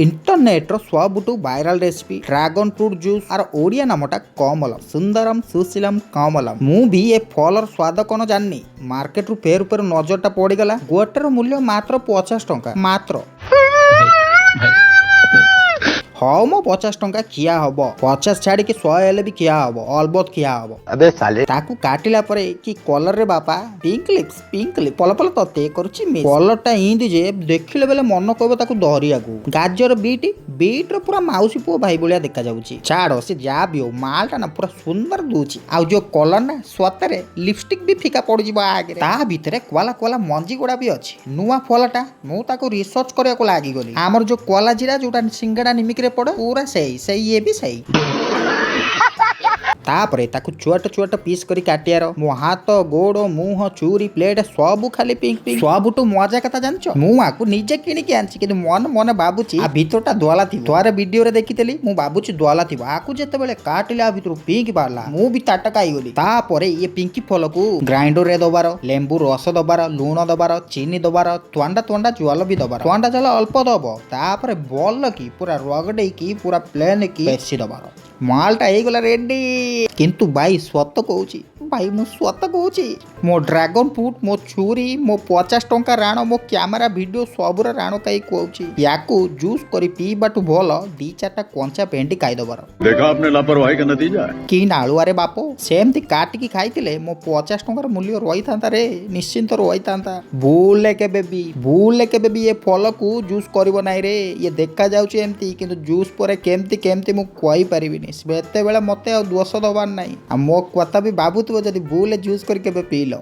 ଇଣ୍ଟରନେଟ୍ର ସବୁଠୁ viral recipe dragon fruit juice. ଆର ଓଡ଼ିଆ ନାମଟା କମଲମ, ସୁନ୍ଦରମ ସୁଶୀଲମ କମଲମ। ମୁଁ ବି ଏ ଫଳର ସ୍ୱାଦ କଣ ଜାଣିନି। ମାର୍କେଟରୁ ଫେରୁ ଫେରୁ ନଜରଟା ପଡ଼ିଗଲା। ଗୋଟେର ମୂଲ୍ୟ ମାତ୍ର 50 ଟଙ୍କା ମାତ୍ର। ହଉ, ମୋ 50 ଟଙ୍କା ଖିଆ ହବ। 50 ଛାଡ଼ିକି 100 ହେଲେ ବି ଖିଆ ହବ, ଅଲବତ ଖିଆ ହବ। अबे साले। ତାକୁ କାଟିଲା ପରେ କି କଲର ରେ ବାପା! ପିଙ୍କ ଲିପ୍ସ, ପିଙ୍କ ଲିପ୍, ପଲ ପଲ ତତେ କରୁଛି। କଲରଟା ଇନ୍ତି ଯେ ଦେଖିଲେ ବେଲେ ମନ କହିବ ତାକୁ ଧରିବାକୁ। ଗାଜର, ବିଟ୍, ବିଟ୍ ର ପୁରା ମାଉସୀ ପୁଅ ଭାଇ ଭଳିଆ ଦେଖାଯାଉଛି। ଛାଡ଼, ସେ ଯାହା ବି ହଉ, ମାଲଟା ନା ପୁରା ସୁନ୍ଦର ଦଉଛି। ଆଉ ଯୋଉ କଲର ନା, ସତରେ ଲିପଷ୍ଟିକ୍ ବି ଫିକା ପଡିଯିବ ଆଗରେ। ତା ଭିତରେ କଲା କଲା ମଞ୍ଜି ଗୁଡା ବି ଅଛି। ନୂଆ ଫଳଟା, ମୁଁ ତାକୁ ରିସର୍ଚ୍ଚ କରିବାକୁ ଲାଗିଗଲି। ଆମର ଯୋଉ କଲା ଜିରା, ଯୋଉଟା ସିଙ୍ଗଡ଼ା ନିମିକିରେ ପଡେ, ପୁରା ସେଇ ସେଇ, ଇଏ ବି ସେଇ। ତାପରେ ତାକୁ ଛୋଟ ଛୋଟ ପିସ୍ କରି କାଟିବାର। ମୋ ହାତ, ଗୋଡ, ମୁହଁ, ଛୁରୀ, ପ୍ଲେଟ୍ ସବୁ ଖାଲି ପିଙ୍କ ପିଙ୍କ। ସବୁଠୁ ମଜା କଥା ଜାଣିଛ? ମୁଁ ଆକୁ ନିଜେ କିଣିକି ଆଣିଛି, କିନ୍ତୁ ମନେ ମନେ ଭାବୁଛି ଆ ଭିତରଟା ଧଳା ଥିବ। ଥରେ ଭିଡିଓରେ ଦେଖିଥିଲି, ମୁଁ ଭାବୁଛି ଧଳା ଥିବ। ଆକୁ ଯେତେବେଳେ କାଟିଲେ ଆ ଭିତରୁ ପିଙ୍କ ବାହାରିଲା, ମୁଁ ବି ତାଟକା ହେଇଗଲି। ତାପରେ ଇଏ ପିଙ୍କି ଫଳକୁ ଗ୍ରାଇଣ୍ଡରରେ ଦବାର, ଲେମ୍ବୁ ରସ ଦବାର, ଲୁଣ ଦବାର, ଚିନି ଦବାର, ଥଣ୍ଡା ଥଣ୍ଡା ଜଳ ବି ଦବାର। ଥଣ୍ଡା ଜଳ ଅଳ୍ପ ଦବ। ତାପରେ ଭଲ କି ପୁରା ରଗଡେଇକି, ପୁରା ପ୍ଲେନ୍ କି ପେଶି ଦବାର। ମାଲଟା ହେଇଗଲା ରେଡି। କିନ୍ତୁ ଭାଇ, ସତ କହୁଛି ଭାଇ, ମୁଁ ସତ କହୁଛି, ମୋ ଡ୍ରାଗନ୍ ଫ୍ରୁଟ୍, ମୋ ଛୁରୀ, ମୋ 50 ଟଙ୍କା ରାଣ, ମୋ କ୍ୟାମେରା, ଭିଡ଼ିଓ ସବୁର ରାଣ ଖାଇ କହୁଛି, ୟାକୁ ଜୁସ୍ କରି ପିଇବାଠୁ ଭଲ ଦି ଚାରିଟା କଞ୍ଚା ଭେଣ୍ଡି ଖାଇଦବାର। देखा आपने लापरवाही का नतीजा है। କି ନାଳୁଆରେ ବାପ! ସେମିତି କାଟିକି ଖାଇଥିଲେ ମୋ 50 ଟଙ୍କାର ମୂଲ୍ୟ ରହିଥାନ୍ତା ରେ, ନିଶ୍ଚିନ୍ତ ରହିଥାନ୍ତା। ଭୁଲରେ କେବେ ବି, ଭୁଲରେ କେବେ ବି ଏ ଫଳକୁ ଜୁସ୍ କରିବ ନାହିଁ ରେ। ଇଏ ଦେଖାଯାଉଛି ଏମିତି, କିନ୍ତୁ ଜୁସ୍ ପରେ କେମିତି କେମିତି ମୁଁ କହିପାରିବିନି। ସେତେବେଳେ ମୋତେ ଆଉ ଦୋଷ ଦେବାର ନାହିଁ। ଆଉ ମୋ କଥା ବି ଭାବୁଥିବ ଯଦି ଭୁଲରେ ଜୁସ୍ କରି କେବେ ପିଇଲ।